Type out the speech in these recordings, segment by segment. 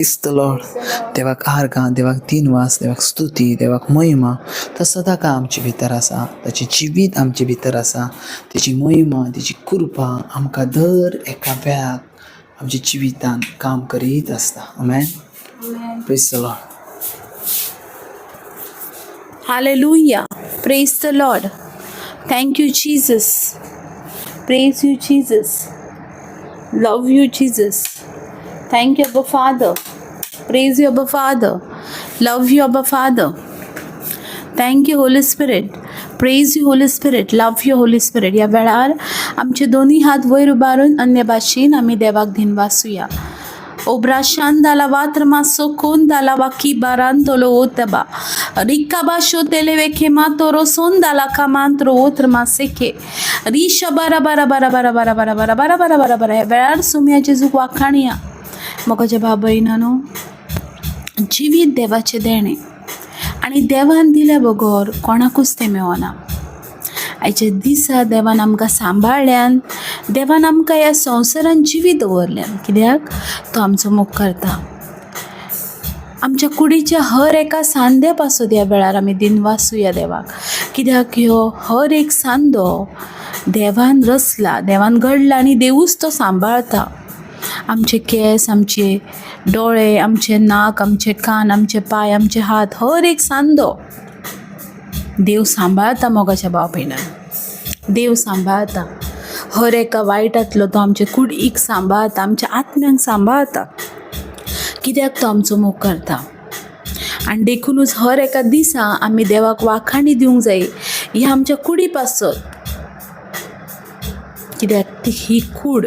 Praise the Lord. देवाक आर्गां, देवाक दिनवास, देवाक स्तुती, देवाक महिमा. तो सदांकाळ आमचे भितर आसा, ताचें जिवीत आमचे भितर आसा, तेजी महिमा, तेजी कृपा आमकां दर एका वेळाक आमच्या जिवितान काम करीत आसता. Amen. Praise the Lord. Hallelujah. Praise the Lord. Thank you, Jesus. Praise you, Jesus. Love you, Jesus. Thank you, Abba Father. Praise you, Abba Father. Love you, Abba Father. Thank you, Holy Spirit. Praise you, Holy Spirit. Love you, Holy Spirit. ह्या वेळार आमचे दोन्ही हात वयर उबारून अन्य भाशेन आमी देवाक दिनवासूया. Obrashandala vatrama sokondala vaki barantolo otaba. Rikaba televe kematoro sondala kamantro otrama seke. Risha bara bara bara bara bara bara bara bara bara bara bara. ह्या वेळार सोम्या जेजूक वाखाणया. मोगाच्या बाबयनानो, जिवीत देवाचें देणें आनी देवान दिल्या बगर कोणाकूच तें मेळना. आयच्या दिसा देवान आमकां सांबाळ्ळ्यान, देवान आमकां ह्या संवसारान जिवीत दवरल्यान, कित्याक तो आमचो मोग करता. आमच्या कुडीच्या हर एका सांद्या पासून ह्या वेळार आमी दिनवासूया देवाक, कित्याक ह्यो हर एक सांदो देवान रचला, देवान घडला आनी देवूच तो सांबाळता. आमचे केंस, आमचे डोळे, आमचे नाक, आमचे कान, आमचे पांय, आमचे हात, हर एक सांदो देव सांबाळता. मोगाच्या भाव भयणान, देव सांबाळता. हर एका वायटांतलो तो आमचे कुडीक सांबाळता, आमच्या आत्म्यांक सांबाळता, कित्याक तो आमचो मोग करता. आनी देखुनूच हर एका दिसा आमी देवाक वाखाणी दिवंक जाय ह्या आमच्या कुडी पासत, कित्याक ती ही कूड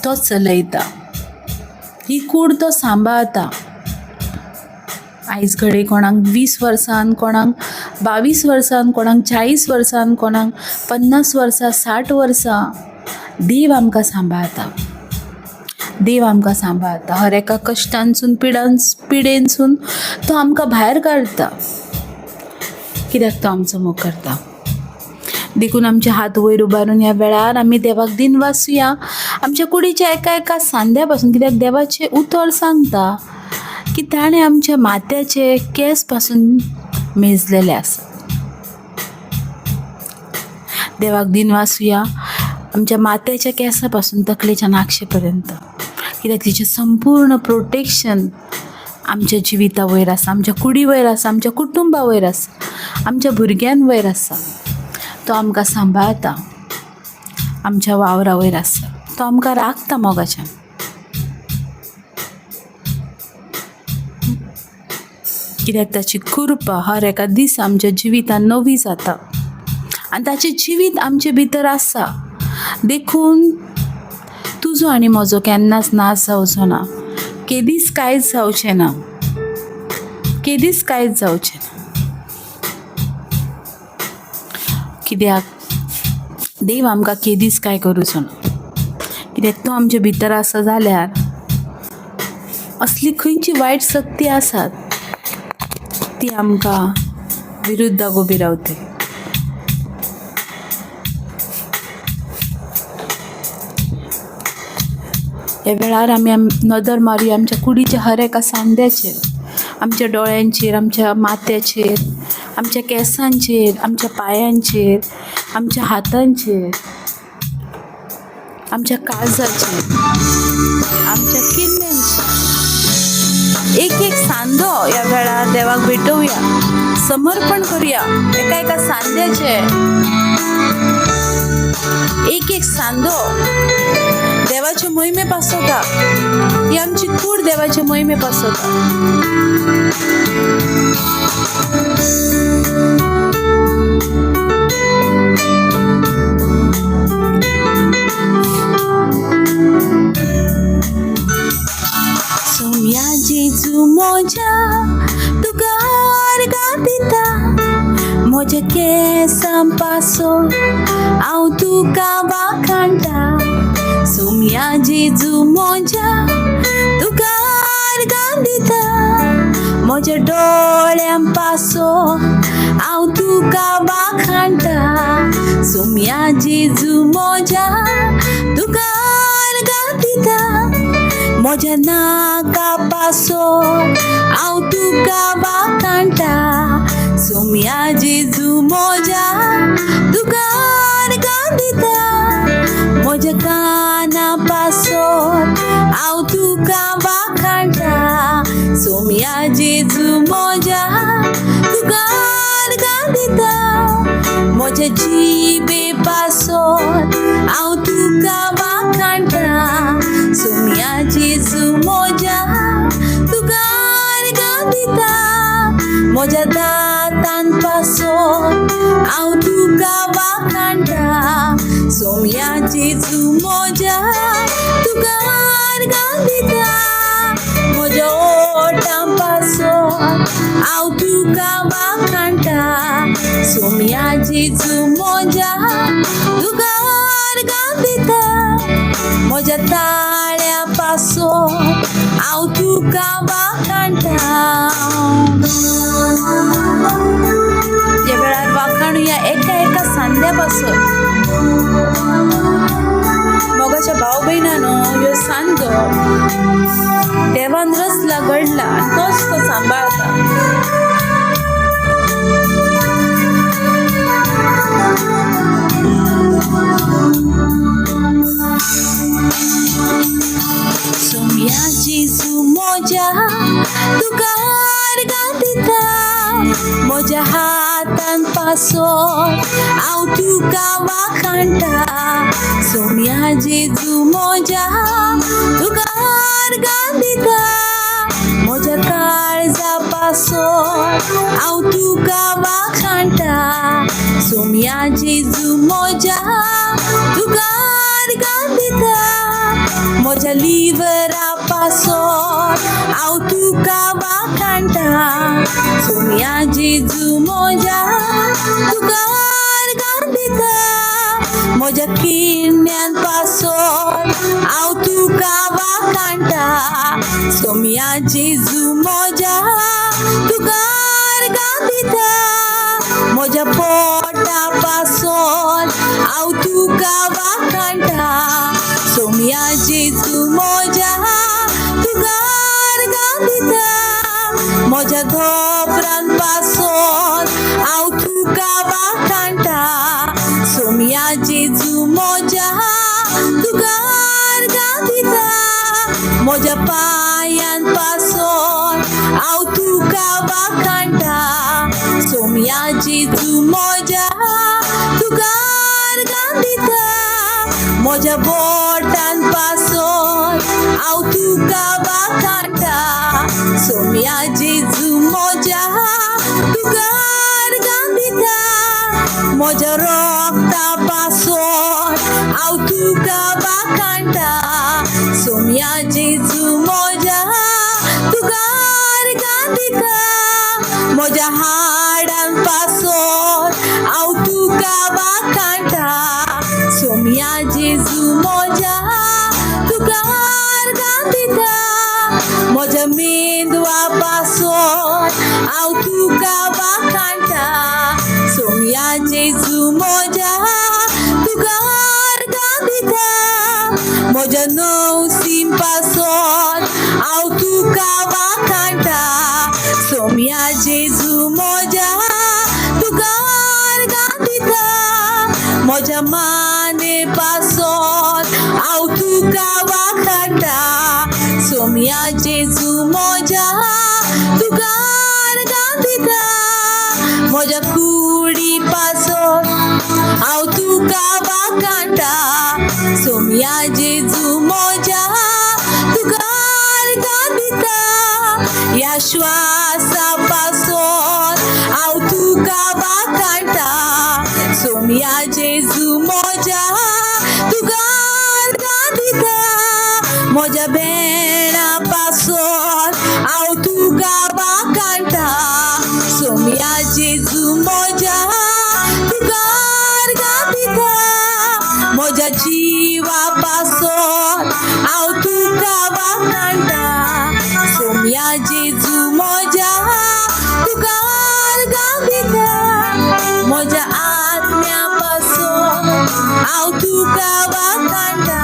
तो चलयता, ही कूड तो सांबाळता. आयज घडये कोणाक 20 वर्सान, कोणाक 22 वर्सान, कोणाक 40 वर्सान, कोणाक 50 वर्सां, 60 वर्सां, देव आमकां सांबाळता. देव आमकां सांबाळता. हर एका कश्टांसून, पिडेनसून तो आमकां भायर काडटा, कित्याक तो आमचो मोग करता. देखून आमचे हात वयर उबारून ह्या वेळार आमी देवाक दिनवासूया आमच्या कुडीच्या एका एका सांद्या पासून, कित्याक देवाचें उतर सांगता की ताणें आमच्या माथ्याचे केंस पासून मेजलेले आसा. देवाक दिनवासूया आमच्या माथ्याच्या केंसा पासून तकलेच्या नाकशे पर्यंत, कित्याक तिचें संपूर्ण प्रोटेक्शन आमच्या जिविता वयर आसा, आमच्या कुडी वयर आसा, आमच्या कुटुंबा वयर आसा, आमच्या भुरग्यां वयर आसा. तो आमकां सांबाळता, आमच्या वावरा वयर आसा, तो आमकां राखता मोगाच्यान. कित्याक ताची कृपा हर एका दिसा आमच्या जिवितान नवी जाता आनी ताचें जिवीत आमचे भितर आसा. देखून तुजो आनी म्हजो केन्नाच नाश जावचो ना, केदीच कांयच जावचें ना, केदीच कांयच जावचें ना, कित्याक देव आमकां केदीच कांय करूचो ना. कित्याक तो आमचे भितर आसा जाल्यार असली खंयची वायट शक्ती आसात ती आमकां विरुद्धाक उबी रावतली. ह्या वेळार आमी नदर मारुया आमच्या कुडीच्या हर एका सांद्याचेर, आमच्या डोळ्यांचेर, आमच्या माथ्याचेर, आमच्या केंसांचेर, आमच्या पांयांचेर, आमच्या हातांचेर, आमच्या काळजाचेर, आमच्या किल्ल्यांचेर. एक एक सांदो ह्या वेळार देवाक भेटोवया, समर्पण करुया एका एका सांद्याचे. एक एक सांदो देवाचे मोहिमे पासोता, ही आमची कूड देवाचे मोहिमे पासोता. सोम्या जेजू म्हज्या तुका आर्गां दिता, म्हज्या केंसां पासो हांव तुका वाखाणटा. सोम्या जेजू म्हज्या तुका आर्गां दिता, म्हज्या डोळ्यां पासो हांव तुका वाखाणटा. सोम्या जेजू म्हज्या तुका आर्गां दिता, दिता म्हज्या नाका पासत हांव तुका वाखाणटा सोम्या जेजू म्हज्या तुका अर्गां दिता म्हज्या काना पासत हांव तुका वाखाणटा सोम्या जेजू म्हज्या तुका अर्गां दिता म्हज्या जिबे पासत हांव तुका वाखाणटा सोम्या जेजू म्हज्या तुका अर्गां दिता म्हज्या दातान पासत हांव तुका वाखाणटा सोम्या जेजू म्हज्या तुका अर्गां दिता म्हज्या ओठां पासत हांव तुका वाखाणटा सोम्या जेजू म्हज्या तुका अर्गां दिता म्हज्या ताळ्या पासत हांव तुका वाखाणटा. ह्या वेळार वाखाणुया एका एका सांद्या पासत. मोगाच्या भाव भयणानो ह्यो सांदो देवान रचला घडला आनी तोच तो सांबाळता. सोम्या जेजू म्हज्या तुका अर्गां दिता म्हज्या हातान पासत हांव तुका वाखाणटा सोम्या जेजू म्हज्या तुका अर्गां दिता म्हज्या काळजा पासत हांव तुका वाखाणटा सोम्या जेजू म्हज्या तुका अर्गां दिता म्हज्या लिवरा पासत हांव तुका वाखाणटा सोम्या जेजू म्हज्या तुका अर्गां दिता म्हज्या किडण्यान पासत हांव तुका वाखाणटा सोम्या जेजू म्हज्या तुका अर्गां दिता म्हज्या पोटा पासत हांव तुका वाखाणटा सोम्या जेजू म्हज्या तुका अर्गां दिता म्हज्या धोपरान पासत हांव तुका वाखाणटा सोम्या जेजू म्हज्या तुका अर्गां दिता म्हज्या पांयान पासत हांव तुका वाखाणटा सोम्या जेजू म्हज्या तुका अर्गां दिता म्हज्या बोटान पासत हांव तुका वाखाणटा सोम्या जेजू म्हज्या तुका अर्गां दिता म्हज्या रोगता पासत हांव तुका वाखाणटा सोम्या जेजू म्हज्या तुका अर्गां दिता म्हज्या हाडान पासत हांव तुका वाखाणटा सोम्या जेजू म्हज्या तुका अर्गां दिता म्हज्या मेंदवा पासत हांव तुका वाखाणटा सोम्या जेजू म्हज्या तुका अर्गां दिता म्हज्या नवसीम पासत हांव तुका वाखाणटा सोम्या जेजू म्हज्या तुका अर्गां दिता म्हज्या माने पासत हांव तुका वाखाणटा सोम्या जेजू म्हज्या तुका अर्गां दिता म्हज्या कुडी पासत हांव तुका वाखाणटा सोम्या जेजू म्हज्या तुका अर्गां दिता ह्या श्वासा पासत हांव तुका वाखाणटा सोम्या जेजू म्हज्या तुका अर्गां दिता म्हज्या भेणां पासत हांव तुका वाखाणटा सोम्या जेजू म्हज्या तुका अर्गां दिता म्हज्या जिवा पासत हांव तुका वाखाणटा सोम्या जेजू म्हज्या तुका अर्गां दिता म्हज्या आत्म्या पासत हांव तुका वाखाणटा.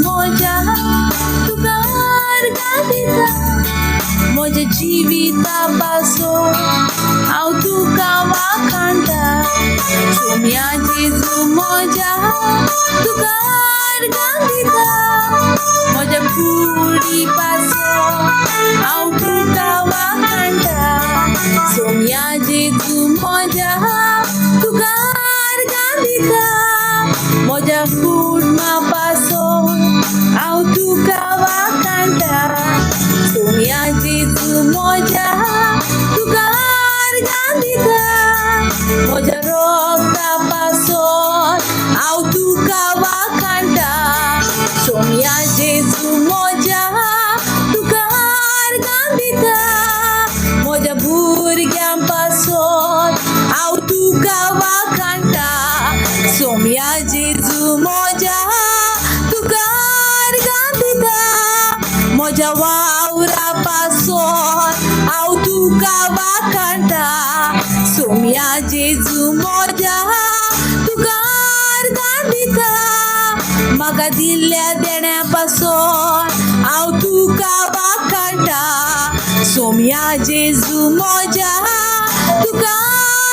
मोजा तुका अर्गां दिता म्हज्या जिविता पासो हांव तुका वाखाणटा. सोम्या जेजू म्हज्या तुका अर्गां दिता म्हज्या कुडी पासो हांव तुका वाखाणटा. सोम्या जेजू म्हज्या तुका अर्गां दिता म्हज्या कुटुंबा पासो हांव तुका वाखाणटा. सोम्या जेजू म्हज्या तुका अर्गां दिता म्हज्या रोगता पासोन हांव तुका वाखाणटा. सोम्या जेजू म्हज्या तुका अर्गां दिता म्हज्या भुरग्यां पासोन हांव तुका वाखाणटा. सोम्या जेजू म्हज्या तुका अर्गां दिता म्हज्या वावरा पासोन हांव तुका वाखाणटा. सोम्या जेजू म्हज्या तुका अर्गां दिता म्हाका दिल्ल्या देण्या पासोन हांव तुका वाखाणटा. सोम्या जेजू म्हज्या तुका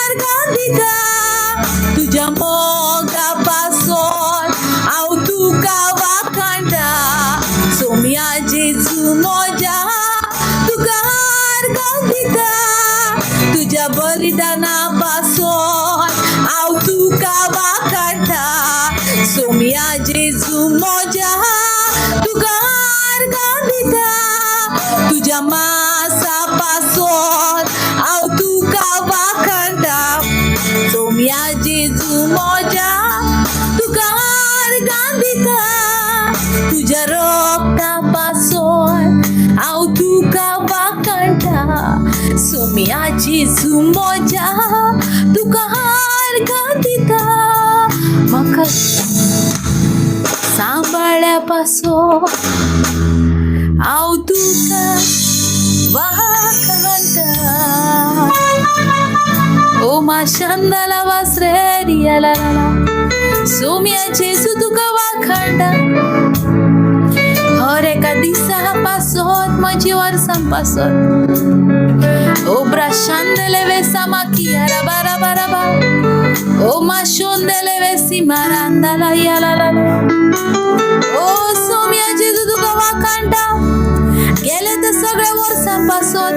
अर्गां दिता तुज्या मोगा पासोन हांव तुका वाखाणटा. सोम्या जेजू म्हज्या तुका अर्गां दिता तुज्या बलिदाना पासोन हांव तुका वाखाणटा. सोम्या जेजू म्हज्या तुका अर्गां दिता तुज्या मासा पासोन हांव तुका वाखाणटा. सोम्या जेजू म्हज्या तुका अर्गां दिता तुज्या रोगता पासोन हांव तुका वाखाणटा. सोम्या जेजू म्हज्या तुका अर्गां दिता म्हाका सांबाळ्या पासो हांव तुका वाखाणटा. ओ माशांदाला वासरे ला सोम्या जेजू तुका वाखाणटा. हर एका दिसा पासत म्हजी वर्सां पासत ओ ब्राशांदले वेसा माकिया राबा राबा राबा ओ माशोंदले वेसी मारांदाला या ला ला. ओ सोम्या जेजू तुका वाखाणटा. गेले तर सगळ्या वर्सां पासत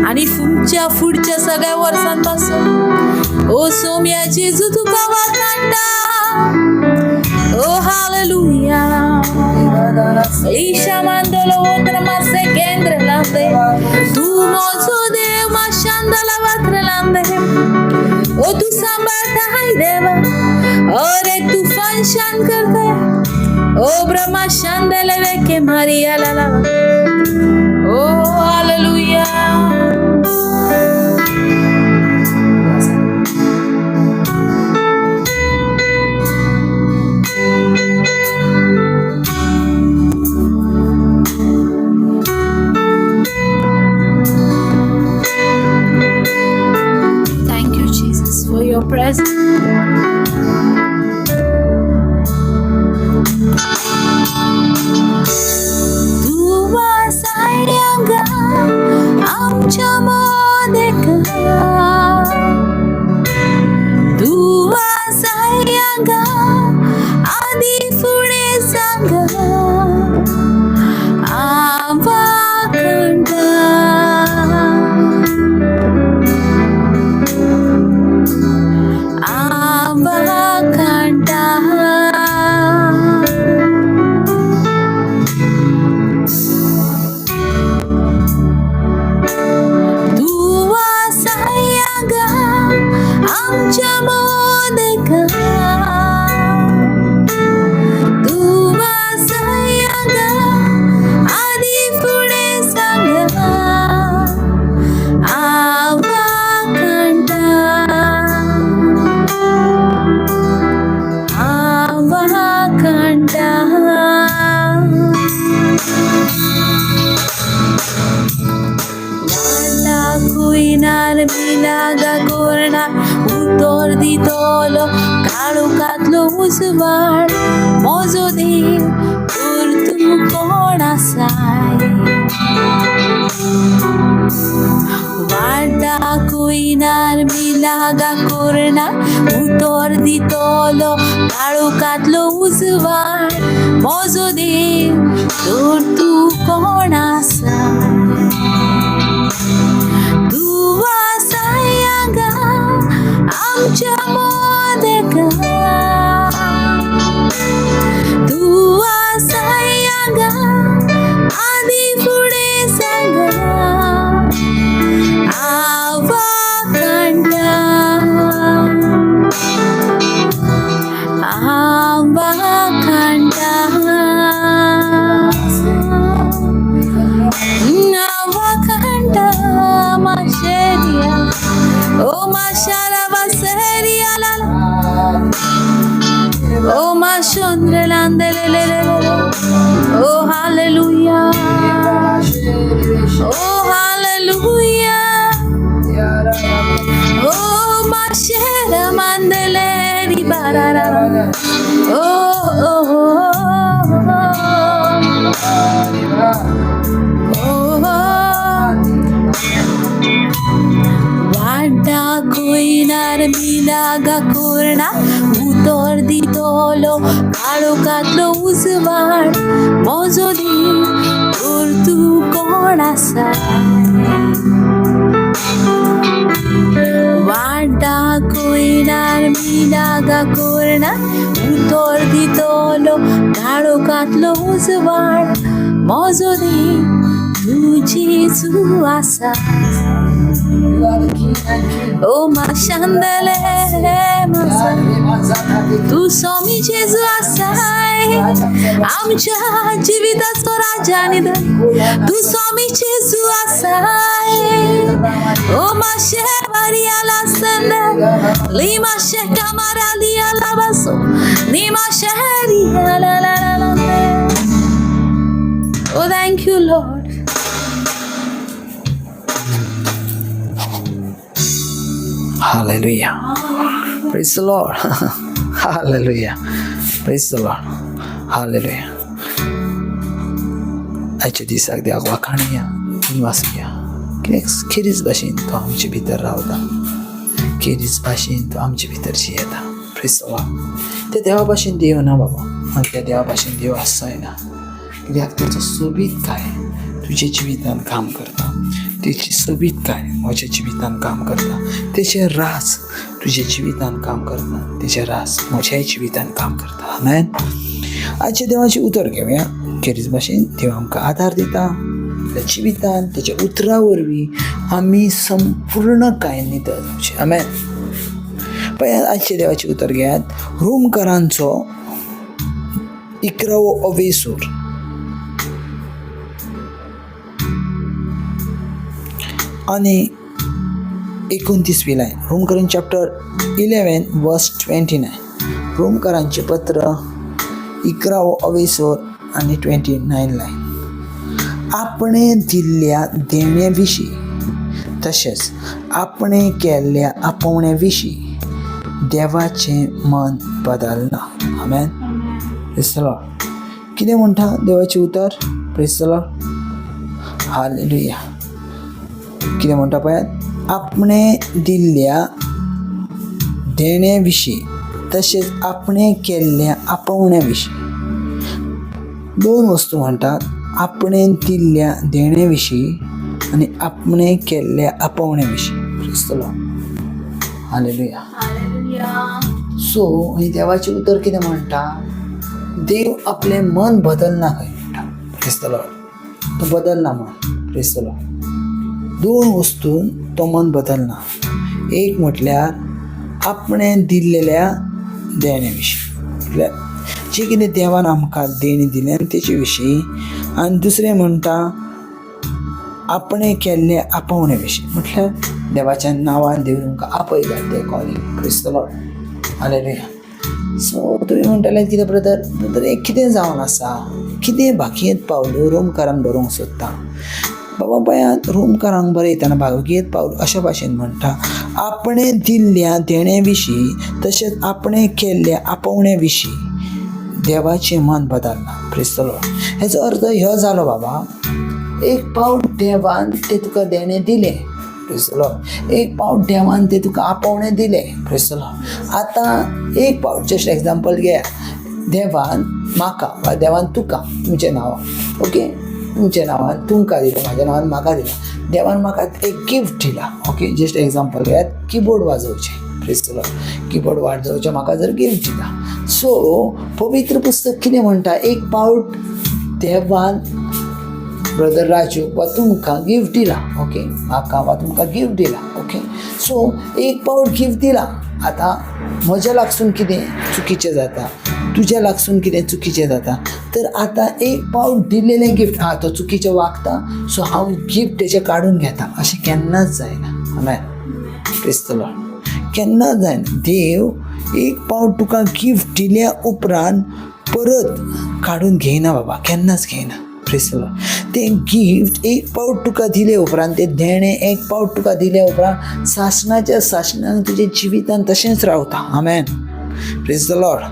आनी फुडच्या फुडच्या सगळ्या वर्सां पासत. ओ सोम्या जेजू तुका वाखाणटा. ओ hallelujah. Isha mandolo otra mase kendre lande. Tu mozo देव माशांदला वात्र लांदे. ओ तू सांभाळता हाय देवा और एक तूफान शांत करते. ओ ब्रह्मा शांदले वेके मारिया ला ला. ओ hallelujah. Thank you, Jesus, for your presence. तू वासायंगा आमच्या मोदेका तू वासायंगा आदी फुडें सांगा आवाखंडा आवाखंडा. तू वासायंगा दितलो काळोखांतलो उजवाड म्हजो देव तर तूं कोण आसाय वाट दाखयणार मिलागा करणार उतर दितलो काळोखांतलो उजवाड म्हजो देव तर तूं कोण आसा तूं आसाय हांगा आमच्या मोदेका तूं आसाय हांगा आनी फुडें सांगा आवा कांटा आवा कांटा आवा कांटा माशेरिया ओ माशाला baseria la la o mashondre landele oh hallelujah oh hallelujah oh mashera mandele ri barara oh oh oh oh oh वाट दाखयणार मिलागा करणार उतर दितलो काळोखांतलो उजवाड म्हजो देव तर तूं कोण आसा वाट दाखयणार मिलागा करणार उतर दितलो काळोखांतलो उजवाड म्हजो देव तूं जेजू आसा ओ माशांदले तूं स्वामी जेजू आसाय आमच्या जिविताचो राजा आनी धनी तूं स्वामी जेजू आसाय ओ माशे मारियाला संद ली माशे कामाराली आला बसो नी माशे ला ला ला ला. Oh, thank you, Lord. Hallelujah. Praise the Lord. Hallelujah. Praise the Lord. Hallelujah. आयच्या दिसाक देवाक वाखाणया वाचुया कित्याक खेरीज भाशेन तो आमचे भितर रावता, खेरीज भाशेन तो आमचे भितर जियेता. Praise the Lord. त्या देवा भाशेन देव ना बाबा, आनी त्या देवा भाशेन देव आसचोय ना, कित्याक तेचो सोबीतकाय तुज्या जिवितान काम करता, तेची सोबीतकाय म्हज्या जिवितान काम करता, तेचें रास तुज्या जिवितान काम करता, तेचें रास म्हज्याय जिवितान काम करता. आमेन. आयच्या देवाचें उतर घेवया. खेरीज भाशेन देव आमकां आदार दिता त्या जिवितान, तेच्या उतरा वरवीं आमी संपूर्णकायेन नितळ जावचें. आमेन. पळयात आयच्या देवाचें उतर घेयात. रोमकरांचो 11वो अवेसूर आनी 29वी लायन. रोमकरां चॅप्टर 11 वर्स 29. रोमकरांचें पत्र 11वो अवेसोर आनी 29 लायन. आपणे दिल्ल्या देणे विशीं तशेंच आपणे केल्ल्या आपोवण्या विशीं देवाचें मन बदलना. आमेन. Praise the Lord. कितें म्हणटा देवाचें उतर? Praise the Lord. Hallelujah. कितें म्हणटा पळयात. आपणे दिल्ल्या देणे विशीं तशेंच आपणे केल्ल्या आपोवण्या विशीं. दोन वस्तू म्हणटात, आपणे दिल्ल्या देणे विशीं आनी आपणे केल्ल्या आपोवण्या विशीं. Praise the Lord. Hallelujah. Hallelujah. So आनी देवाचें उतर कितें म्हणटा, देव आपलें मन बदलना खंय म्हणटा. Praise the Lord. तो बदलना मन. Praise the Lord. दोन वस्तून तो मन बदलना. एक म्हटल्यार आपणे दिल्लेल्या देणे विशीं, म्हटल्यार जें कितें देवान आमकां देणें दिलें तेचे विशीं, आनी दुसरें म्हणटा आपणे केल्ले आपोवणे विशीं, म्हटल्यार देवाच्या नांवान देव तुमकां आपयता तें calling. Praise the Lord. Hallelujah. So तुमी म्हणटले कितें ब्रदर, ब्रदर हें कितें जावन आसा, कितें बाकींत पावलो रोमकारान बरोवंक सोदता. बाबा पळयात रोमकारांक बरयतना भागवत पावल अशा भाशेन म्हणटा, आपणें दिल्ल्या देणे विशीं तशेंच आपणें केल्ल्या आपोवण्या विशीं देवाचें मन बदलना. Praise the Lord. हेचो अर्थ ह्यो जालो बाबा, एक पावट देवान तें तुका देणें दिलें. Praise the Lord. एक पावट देवान तें तुका आपोवणें दिलें. Praise the Lord. आतां एक पावट जस्ट एग्जाम्पल घेया, देवान म्हाका वा देवान तुका, तुमच्या नांवान, ओके, तुमच्या नांवान तुमकां दिलें, म्हाज्या नांवान म्हाका दिलां, देवान म्हाका एक गिफ्ट दिला. ओके, जस्ट एग्जाम्पल घेयात, किबोर्ड वाजोवचें. Praise the Lord. Keyboard वाजोवचें म्हाका जर गिफ्ट दिला, सो पवित्र पुस्तक कितें म्हणटा, एक पावट देवान ब्रदर राजू वा तुमकां गिफ्ट दिला, ओके, म्हाका वा तुमकां गिफ्ट दिला, ओके, सो एक पावट गिफ्ट दिला, आतां म्हज्या लागसून कितें चुकीचें जाता, तुज्या लागसून कितें चुकीचें जाता, तर आतां एक पावट दिलेलें गिफ्ट आं तो चुकीचें वागता, सो हांव गिफ्ट तेचें काडून घेता, अशें केन्नाच जायना. आमेन. Praise the Lord. केन्नाच जायना. देव एक पावट तुका गिफ्ट दिल्या उपरांत परत काडून घेयना बाबा, केन्नाच घेयना. Praise the Lord. तें गिफ्ट एक पावट तुका दिले उपरांत, तें देणें एक पावट तुका दिले उपरांत सासणाच्या सासणाक तुज्या जिवितान तशेंच रावता. आमेन. Praise the Lord.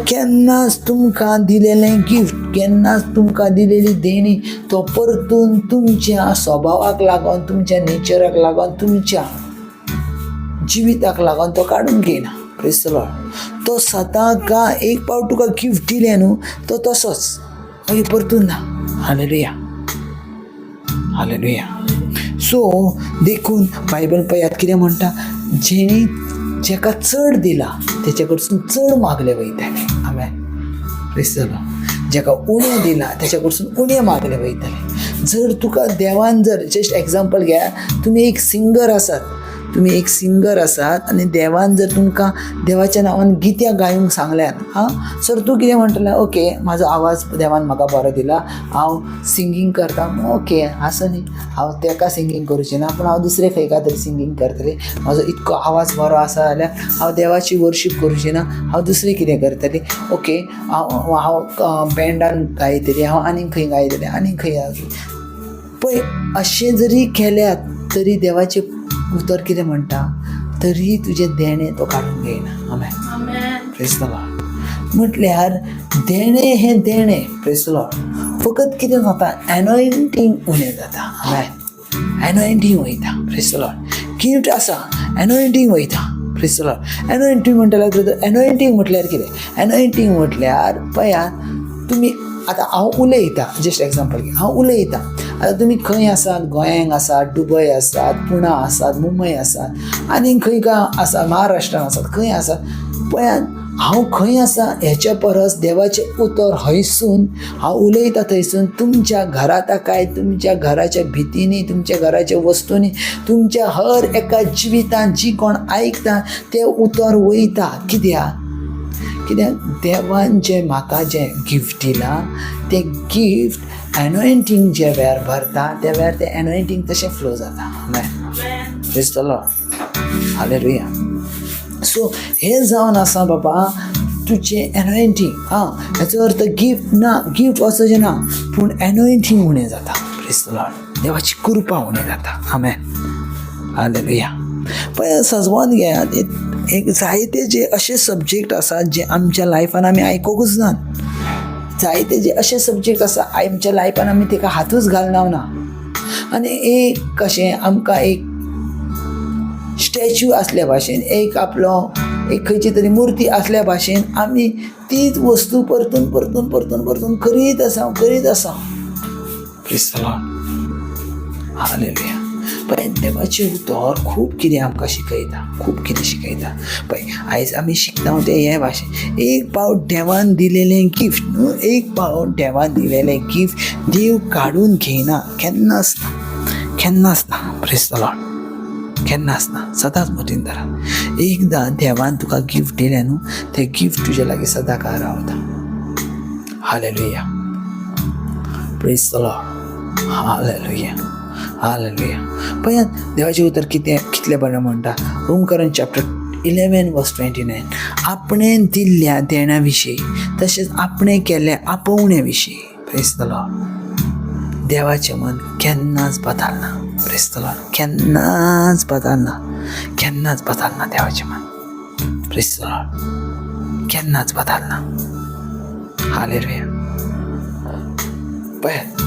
केन्नाच तुमकां दिलेलें गिफ्ट, केन्नाच तुमकां दिलेली देणी तो परतून तुमच्या स्वभावाक लागून, तुमच्या नेचराक लागून, तुमच्या जिविताक लागून तो काडून घेयना. Praise the Lord. तो सदां का एक पावट तुका गिफ्ट दिलें न्हू, तो तसोच मागीर परतून ना. Hallelujah, hallelujah. सो देखून बायबल पळयात कितें म्हणटा, जेणी जेका चड दिला तेचे कडसून चड मागलें वयतालें. आमेन. Praise the Lord. जेका उणें दिलां तेच्या कडसून उणें मागलें वयतालें. जर तुका देवान जर जस्ट एग्जाम्पल घेया, तुमी एक सिंगर आसात, तुमी एक सिंगर आसात आनी देवान जर तुमकां देवाच्या नांवान गित्यां गायूंक सांगल्यात, आं, सर तूं कितें म्हणटलें, ओके म्हाजो आवाज देवान म्हाका बरो दिला, हांव सिंगींग करता, ओके आसूं न्ही, हांव तेका सिंगींग करूचें ना पूण हांव दुसरें खंयका तरी सिंगींग करतलें, म्हाजो इतको आवाज बरो आसा जाल्यार हांव देवाची वर्शीप करूचें ना, हांव दुसरें कितें करतलें, ओके हांव हांव बँडान गायतलें, हांव आनीक खंय गायतलें, आनीक खंय गायतलें. पळय अशें जरी केल्यात तरी देवाचें उतर कितें म्हणटा, तरी तुजें देणें तो काडून घेयना. आमेन. Praise the Lord. म्हटल्यार देणें हें देणें. Praise the Lord. फकत कितें जाता, एनॉयंटींग उणें जाता. आमेन. एनॉयंटींग वयता. Praise the Lord. Gift आसा, एनॉयंटींग वयता. Praise the Lord. Anointing म्हणटल्यार एनॉयंटींग म्हटल्यार कितें, एनॉयंटींग म्हटल्यार पळयात तुमी आतां हांव उलयतां, जस्ट एग्जाम्पल घे, हांव उलयतां, आतां तुमी खंय आसात, गोंयांक आसात, दुबय आसात, पुणा आसात, मुंबय आसात, आनी खंय काय आसा, महाराष्ट्रान आसात, खंय आसात, पळयात हांव खंय आसा हेच्या परस देवाचें उतर हयसून हांव उलयता थंयसून तुमच्या घरांत काय, तुमच्या घराच्या भितींनी, तुमच्या घराच्या वस्तूंनी, तुमच्या हर एका जिवितान जी कोण आयकता तें उतर वयता. कित्याक, कित्याक देवान जें म्हाका जें गिफ्ट दिलां तें गिफ्ट एनॉयंटींग जे वेळार भरता त्या वेळार तें एनॉयंटींग तशें फ्लो जाता. आमेन. Praise the Lord. Hallelujah. So हें जावन आसा बाबा तुजें एनॉयंटींग. आं, हेचो अर्थ गिफ्ट ना, गिफ्ट वचचें ना, पूण एनॉयंटींग उणें जाता. Praise the Lord. देवाची कृपा उणें जाता. आमेन. हालेलुया. पळय सजवान घेयात, एक जायते जे अशे सब्जेक्ट आसात जे आमच्या लायफान आमी आयकूंकच नात, जायते जे अशे सब्जेक्ट आसा आमच्या लायफान आमी तेका हातूच घालना ना. आनी एक कशें आमकां एक स्टॅच्यू आसल्या भाशेन, एक आपलो एक खंयची तरी मुर्ती आसल्या भाशेन आमी तीच वस्तू परतून परतून परतून परतून करीत आसा, करीत आसा. Praise the Lord. Hallelujah. पळय देवाचें उतर खूब कितें आमकां शिकयता, खूब कितें शिकयता. पळय आयज आमी शिकता तें हे भाशेन, एक पावट देवान दिलेलें गिफ्ट न्हू, एक पावट देवान दिलेलें गिफ्ट देव काडून घेयना, केन्नाच ना, केन्नाच ना. Praise the Lord. केन्नाच ना, सदांच मतीन धरा, एकदां देवान तुका गिफ्ट दिलें न्हू, तें गिफ्ट तुज्या लागीं सदां काळ रावता. Hallelujah. Praise the Lord. Hallelujah. Hallelujah. पळयात देवाचें उतर कितें कितलें बरें म्हणटा, रोमकरण चॅप्टर 11 वर्स 29, आपणें दिल्ल्या देण्या विशीं तशेंच आपणें केल्ल्या आपोवण्या विशीं. Praise the Lord. देवाचें मन केन्नाच बदलना. प्रेज the Lord. केन्नाच बदलना, केन्नाच बदलना देवाचें मन. प्रेज the Lord. केन्नाच बदलना. हालेलुया. पळयात,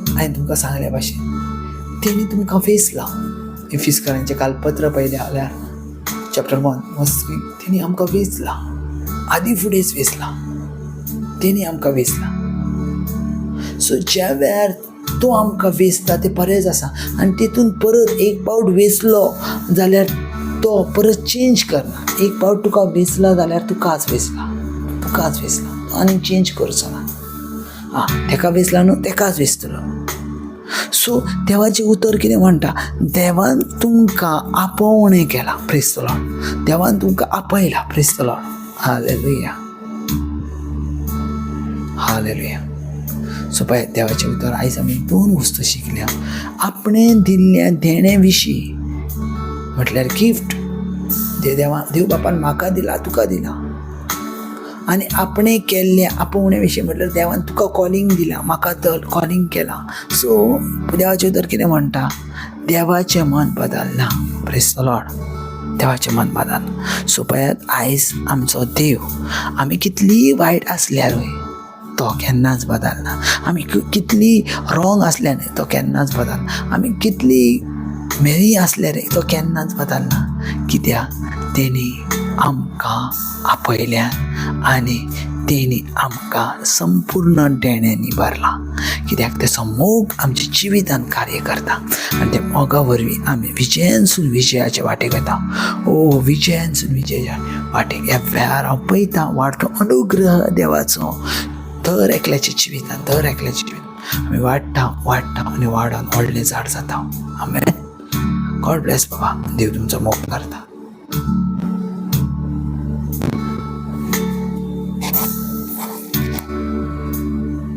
हांवें तुमकां सांगल्या भाशेन तेणी तुमकां वेंचलां. इफिस्करांचें काल पत्र पळयलें जाल्यार चॅप्टर 1 वर्स 3, तेणी आमकां वेंचलां, आदी फुडेंच वेंचलां, तेणी आमकां वेंचलां. सो ज्या वेळार तो आमकां वेंचता तें बरेंच आसा आनी तितून परत एक पावट वेंचलो जाल्यार तो परत चेंज करना. एक पावट तुका वेंचला जाल्यार तुकाच वेंचला, तुकाच वेंचला, तो आनी चेंज करचो ना. आं, तेका वेंचला न्हू, तेकाच वेंचतलो. सो देवाचें उतर कितें म्हणटा? देवान तुमकां आपोवणें केलां. प्रेज the Lord. देवान तुमकां आपयला. Praise the Lord. Hallelujah, hallelujah. So पळय, देवाचें उतर आयज आमी दोन वस्तू शिकल्या. आपणें दिल्ल्या देणे विशीं, म्हटल्यार गिफ्ट देवा देव बापान म्हाका दिला, तुका दिला, आनी आपणें केल्ल्या आपोवणे विशीं, म्हटल्यार देवान तुका कॉलिंग दिला, म्हाका तर कॉलिंग केलां. सो देवाचें उतर कितें म्हणटा? देवाचें मन बदलना. प्रेज the Lord. देवाचें मन बदलना. सो पळयात, आयज आमचो देव आमी कितलीय वायट आसल्यारूय तो केन्नाच बदलना. आमी कितली रॉंग आसल्यार तो केन्नाच बदलना. आमी कितली म्हेळी आसल्यार तो केन्नाच बदलना. कित्याक? तेणी आमकां आपयल्यात आनी तेणी आमकां संपूर्ण देण्यांनी भरलां. कित्याक? तेचो मोग आमच्या जिवितान कार्य करता आनी त्या मोगा वरवीं आमी विजयानसून विजयाचे वाटेक वता. ओ, विजयानसून विजयाच्या वाटेक. ह्या वेळार हांव पळयतां वाडटो अनुग्रह देवाचो दर एकल्याच्या जिवितान, दर एकल्याच्या जिवितान. आमी वाडटा, वाडटा आनी वाडोन व्हडलें झाड जाता. आमेन. गॉड ब्लेस बाबा. देव तुमचो मोग करता.